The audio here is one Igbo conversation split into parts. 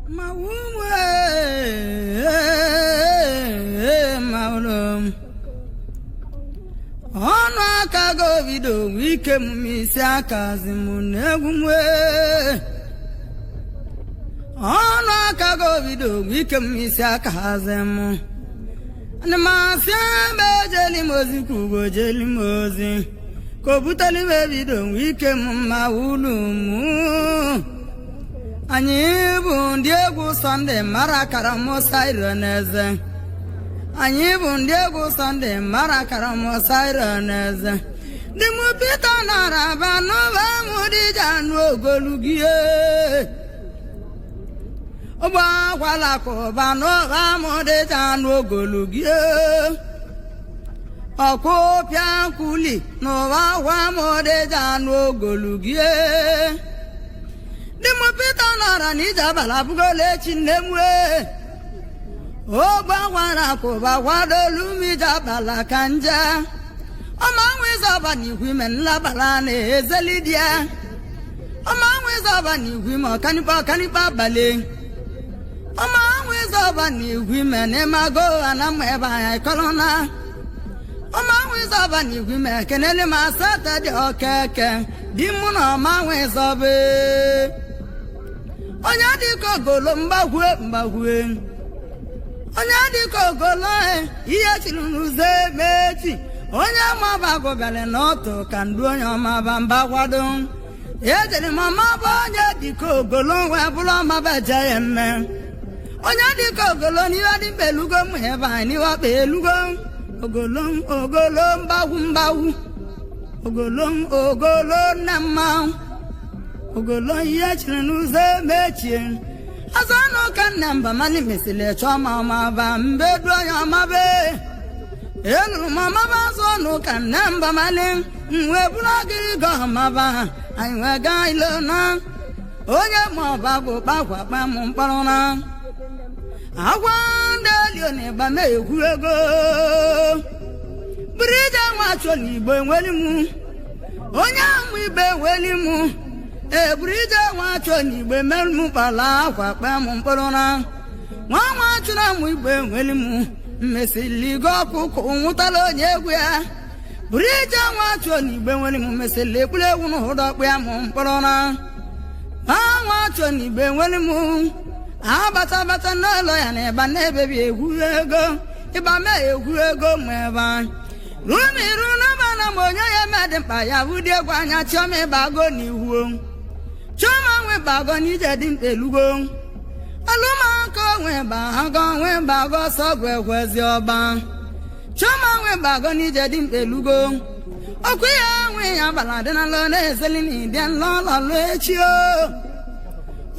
Ma uwe ọnụ aka gobido ike m isi aka zi m n'egwu m ọnụ aka gobido ike m isi aka zi m ana m asị ebe ejeli m ozi ka ugo jeli m ozi ka o buteli m ebido ike m mma ulu m. Anyị bụ ndị egwu Sọnde mara kara Musa iro n'eze. Anyị bụ ndị egwu Sọnde mara kara Musa iro n'eze. Di m Pita nara aba n'ụba m dịja anụ ogolugie ụgbọ akwala kụba n'ụba m dịja anụ ogolugie ọkụpịa nkwuli n'ụwa akwa m dịja anụ ogolugie. Di m Pita nara na ije abalị abụgola echi nne m wee ogbe gwara kụba kwadolu m ije abalị ka nje ọma nwe ịzọba n'igwe ime nlabala na-ezeli di ya ọma nwe ịzọba n'igwe ime ọkanikpa ọkanikpa abalị ọma nwe ịzọba n'igwe ime n'ịmago ana mma ebe anya ịkọrọ na ọma nwe ịzọba n'igwe ime kenele m asatọ dị okeke di mụ na ọma nwe ịzọba onye dịka ogolo mgbakwue mgbakwue onye dịka ogolo ihe chiri n'ụzọ emechi onye mabagụbịara n'ọtụ ka ndu onye ọmaba mba kwado ejere m ọmaba onye dịka ogolo wee bụrụ ọmaba je ya mme onye dịka ogolo n'ihe dị mkpa elugo m ebe anyị n'ihe ọkpa elugo ogolo ogolo mgbagwu mgbagwu ogolo ogolo nna mmanwụ ogolo ihe chiri n'ụzọ emechie azụ anụ ka nna mba mani mesịrị chọọ ma ọmaba mbe du onye ọmabe eluru m ọmaba azụ ọnụ ka nne mba mani wee bụrụ agịrịga ọmaba anyị wee gaa ilo na onye ma ọba bụ kpakwa kpa m mkpọrọ na agwa ndị elio na ịgba m ekwu ego bụrụ ije nwa chọrọ igbo enweli m onye ahụ ibe enweli m eburu ije nwa chọ n'igbe merụ m kpala akwa kpee m mkpụrụ na nwa nwa chụrụ amụ igbe nweli m mmesiligo ọkụkụ nwụtala onye egwu ya buru ije nwa chọ n'igbe nweli m mesịrị ekpuru egwu na ụdọ kpụ ya m mkpụrụ na nwa nwa chọ n'igbe nweli m abata abata n'ụlọ ya na ịba na-ebebi egwu ego ịba mee egwu ego ma ebe anyị rumiru n'aba na m onye ya eme dị mkpa ya bụ dị egwu anya chiọma ịbago n'ihu chiọma nwe bago n'ije dị mkpa elugo alụmaka onwe bago nwe bago ọsọ bụ ekwezi ọba chiọma nwe bago n'ije dị mkpa elugo okwu ya nwe ya gbara dị na lọ na-ezeli na ịdị nlọlọlụ echi o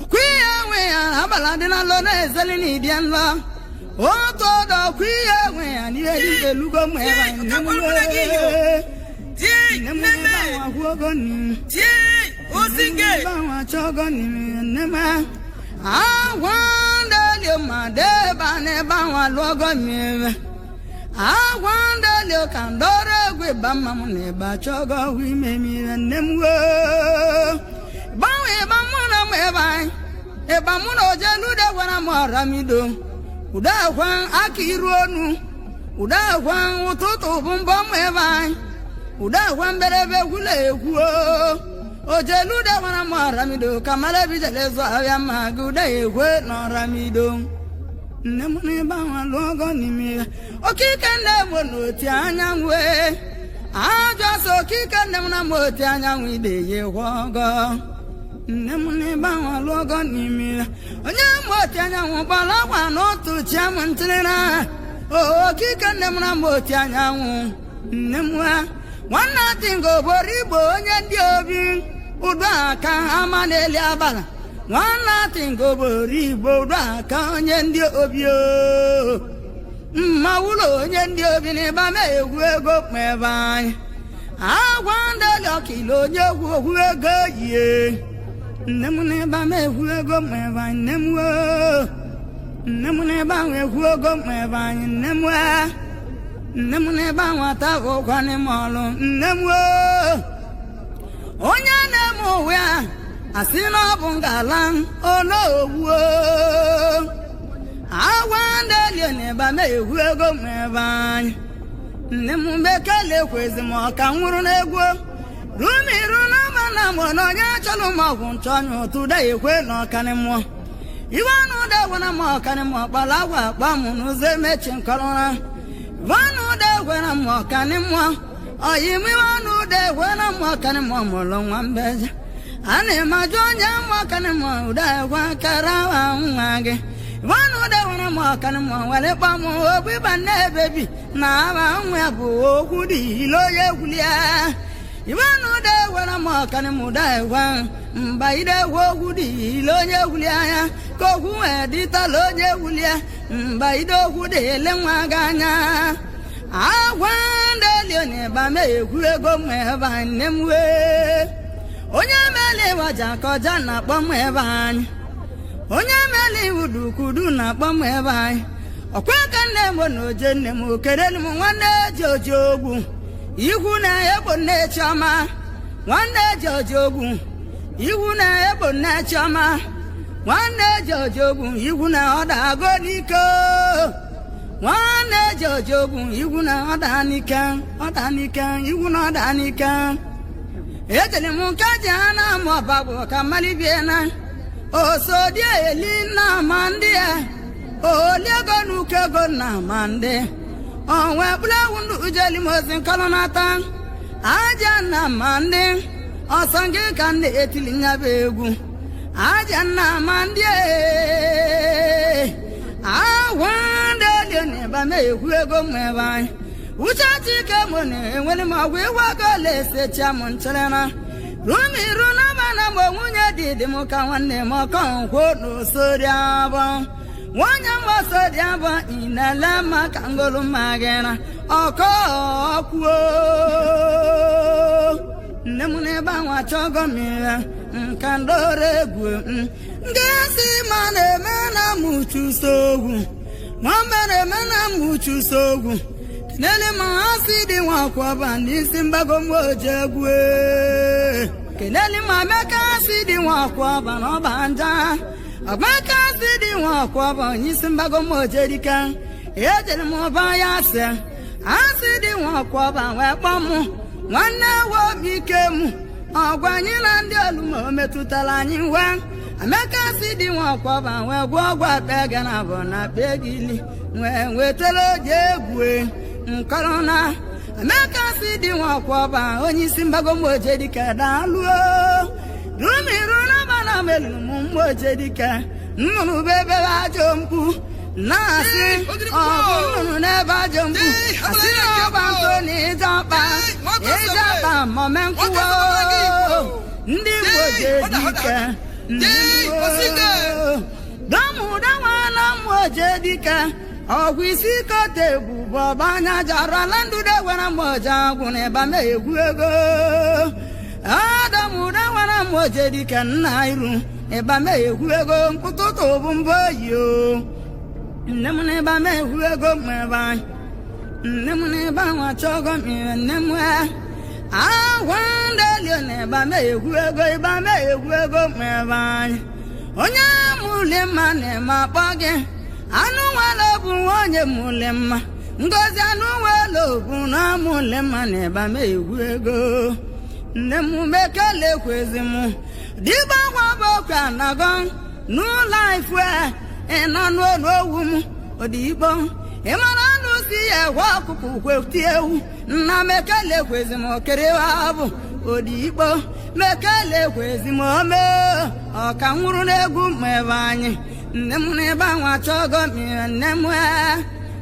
okwu ya nwe ya agbara dị na lọ na-ezeli na ịdị nlọ otu ọdọ okwu ya nwe ya n'ihe dị mkpa elugo mụ ebe anyị agwa ndeli ka ndọrọ egwu ịba mma m na ịba chọgọ ime mmiri nne m wee gbanwe ịba mụ na m ebe anyị ịba mụ na ojelude gwara m ọramido udo akwa aka iru onu udo akwa ụtụtụ bụ mbọ m ebe anyị udo akwa mberebe gwula ekwu ojelude gwara m ọramido ka mara ebijele zụ ahịa ma gị ude ekwe na ọramido nne m n'ebe ahụ alụọgọ n'ime ya okike nne m n'oti anyanwụ ajọ sọ okike nne m na m oti anyanwụ ide ya ekwe ọgọ nne m n'ebe ahụ alụọgọ n'ime ya onye m oti anyanwụ gbara akwa n'otu chia m ntịrịra okike nne m na m oti anyanwụ nne m ha nwanne tingo oboro igbo onye ndị obi udo aka ama n'eli abalị nwanne tingo oboro igbo udo aka onye ndị obi o mma ụlọ onye ndị obi n'ịba ma egwu ego kpa ebe anyị agwa ndị ọkilo onye egwu okwu ego yie nne m n'ịba ma egwu ego ma ebe anyị nne m woo nne m n'ebe ahụ egwu ego ma ebe anyị nne m wee nne m n'ebe ahụ ata ụkwa n'ime ọlụ nne m woo onye na-eme ụwa ya asị na ọ bụ ngala olowuo. ịba m egwu ego m ebe anyị. Nne m mekele kwezi m ọka nwụrụ n'egwu rumiru na ama na mụ na onye chọrọ m ọgwụ nchọnyụ tụda ekwe na ọkanị mmụọ iwe anụ ụda egwena m ọkanị m ọkpara agwa akpa m n'ụzọ emechi nkọrọra iwe anụ ụda egwena m ọkanị mmụọ ọyị m iwe anụ ụda egwena m ọkanị mmụọ mụrụ nwa mbeje a na-emajụ onye m ọkanị mmụọ ụda egwe kara nwa gị iwe anụ ụda egwena m ọkanị mmụọ were kpọ m ogbu ịba nne bebi na aba nwa ya bụ okwu dị ile onye egwulie iwe anụ ụda egwena m ọkanị m ụda egwe mba ide egwu okwu dị ile onye egwulie anya ka okwu wee dịtala onye egwulie mba ide okwu dị ele nwa gị anya agwa ndị eli ịba m egwu ego m ebe anyị nne m wee onye mele ịwaja ka ọja na-akpọ m ebe anyị onye mele iwu dukudu na-akpọ m ebe anyị ọkwa ka nne m na oje nne m okerelu m nwanne eji oji ogwu ikwu na egbo nne chiọma nwanne eji oji ogwu ikwu na egbo nne chiọma nwanne eji oji ogwu ikwu na ọ dago n'ike nwanne eji oji ogwu ikwu na ọ daa n'ike ọ daa n'ike ikwu na ọ daa n'ike ejere m nke ji ha na ama ọbagbo ka mmalibie na osodi eli na ama ndị ya oli ego na uko ego na ama ndị onwe kpụrụ ewu ndụ ujeli m ozi nkọlụ nata aja na ama ndị ọsọ gị ka m na-etili nyaba egwu aja na ama ndị agwa ndị eli na ịba m egwu ego m ebe anyị uche chike mụ na-enwere m ọgwụ ịgwa ego lesecha m nchere na rumiru na mana m nwunye dị dị m ka nwanne m ọkọnkwo n'osori abụ nwunye m osori abụ inele maka ngolu mma gị na ọkọ ọkwuo nne m n'ebe anwa chọgo m ihe nka ndọrọ egwu nke si ma na-eme na m chụso ogwu ma mere eme na m chụso ogwu kenele ma ha si dị nwa akwọba n'isi mgbago m oji egwu kenele ma meka si dị nwa akwọba n'ọba nja ọgbaka si dị nwa akwọba onyeisi mgbago m ojerika ejere m ụba ya sị asị dị nwa akwọba wee kpọọ m nwanne wobike m ọgwa anyị na ndị olumo metụtara anyị wee ameka si dị nwa akwọba wee gwọ ọgwụ akpa ege na abụ na akpa egili wee wetara oji egwu nkọrọ na ameka si dị nwa akwọba onye isi mgbago mgboje dike daalụo rumiru na bana meluru m mgboje dike nnụnụ bụ ebe ajọ mkpu na-asị ọ bụ nnụnụ n'ebe ajọ mkpu asị na ọba nto na ịjọkpa ịjọkpa mọme nkwuwa ndị Igbo ji dike ndị Igbo damudanwana mgboje dike ọgwụ isi kote bụ bọba anya jarala ndụde gwara mgboje agwụ na ịba m egwu ego adamudanwana mgboje dike nna iru ịba m egwu ego mkpụtụtụ bụ mbọ yi o nne m na ịba m egwu ego m ebe anyị nne m na ịba nwa chọgo m ihe nne m agwa ndị eli na ịba m egwu ego ịba m egwu ego m ebe anyị onye mụli mma na-eme akpọ gị anụ nwere bụ onye mụli mma ngozi anụ nwere bụ na mụli mma na ịba m egwu ego nne m mekele kwezi m dịba gwa bụ okwe anago n'ụlọ ifu ịnọ n'olu owu m odigbo ị mara anụ si ya egwe ọkụkụ kweti ewu nna mekele kwezi m kerewa bụ odigbo mekele kwezi m ome ọka nwụrụ n'egwu ma ebe anyị nne m n'ebe anwa chọgo m ihe nne m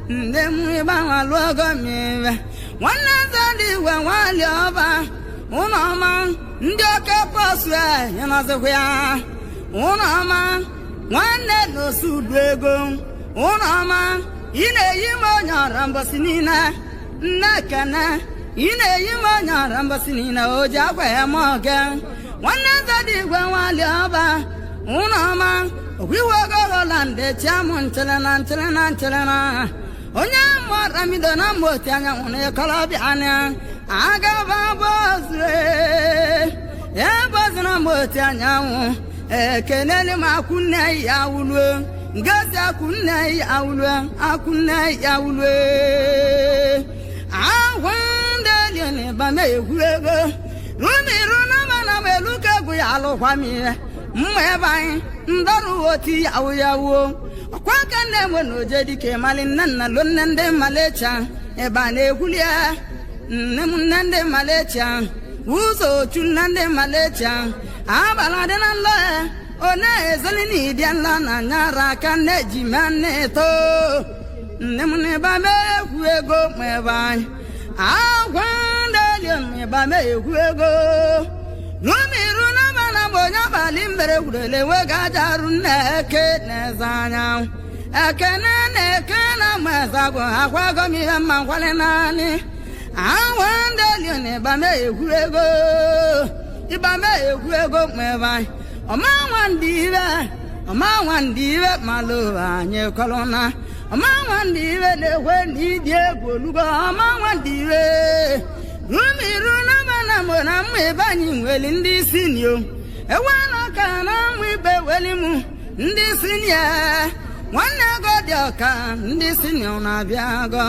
nne m ebe anwa lụọgo m ihe nwanne nze ndị igwe nwali ọba ụlọ ọma ndị oke pọsụ ịnọzikwa ya ụlọ ọma nwanne n'osu udu ego ụlọ ọma ị na-eyi m onye ọra mbọsị niile nne kene ị na-eyi m onye ọra mbọsị niile o ji akwa ya ma ọga nwanne nze dị igwe nwali ọba ụlọ ọma okwiwe ogo Holand chiamụ nchere na nchere na nchere na onye mmadụ na mgbe oti anyanwụ na ịkọrọbịa anya agaba bozue ebozina mgbe oti anyanwụ ekeneli m akwụnne ya wuluo. Ngozi akwụnne ya wulue, akwụnne ya wulue. Agwa ndị eli na ịba m egwu ego. Rumiru na mana m elu ka egwu ya alụkwa m ihe. Mma ebe anyị ndọrụ oti yawu yawuo. Ọkwa ka nne nwe na oje dike mali nne nna lo nne ndị malecha ebe a na-egwuli ya. Nne m nne ndị malecha ụzọ ochu nne ndị malecha abala dị na nlọ ya. Ọ na-ezeli n'ịdị nla na nyara aka nne ji ma nne too. Nne m n'ịba m egwu ego ma ebe anyị agwa ndị eli m ịba m egwu ego. Rumiru na mana m onye abalị mbere gwurele nwe ga aja arụ nne eke na-eze anyanwụ. Ekene na eke na mezagụ akwago m ihe mma nkwali naanị. Awa ndị eli na ịba m egwu ego. Ịba m egwu ego ma ebe anyị. Ọma nwa ndị ibe, ọma nwa ndị ibe malụ anyị kọrọ na. Ọma nwa ndị ibe na-ekwe na ịdị egwu olugo ọma nwa ndị ibe. Rumiru na mana mụ na mma ebe anyị nweli ndị sinio. Ewe na ọka na mma ibe weli mụ ndị sinia. Nwanne ego dị ọka ndị sinio na-abịa gọ.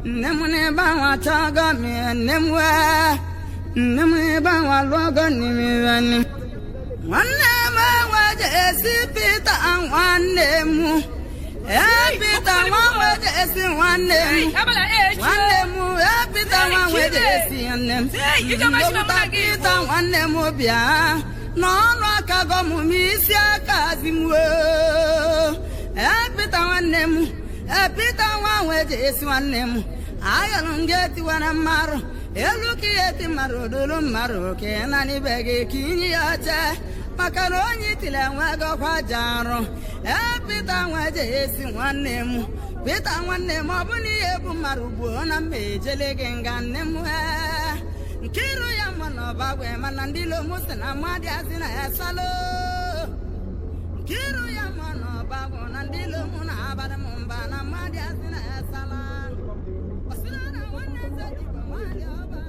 Nne m n'ebe ahụ achọgọ m nne m wee. Nne m n'ebe ahụ alụọgọ n'ime nne. Nwanne m enweje esi Pita nwanne m. Ee Pita nwa nweje esi nwanne m. Nwanne m ee Pita nwa nweje esi nne m. Ndọpụta Pita nwanne m bịa. N'ọnụ aka gọ m m isi aka zi m wee. Ee Pita nwanne m. Ee Pita nwa nweje esi nwanne m. Ayọrọ m ga-etiwara mmarụ. Elu ka ihe ti mmarụ odolo mmarụ ka ị naanị ibe gị ka inyi ya oche. Maka na onye itile enwegokwa ji arụ. Ee Pita nweje esi nwanne m. Pita nwanne m ọ bụ na ihe bụ mmarụ gbuo na mma ejele gị nga nne m ee. Nkiru ya mma na ọba gwe mana ndị lomu si na mmadụ asị na ya salo. Nkiru ya mma na ọba gwụ na ndị lomu na-abalị m mba na mmadụ asị na ya sala. Ọsịna na nwanne nze dịkwa nwaanyị ọba.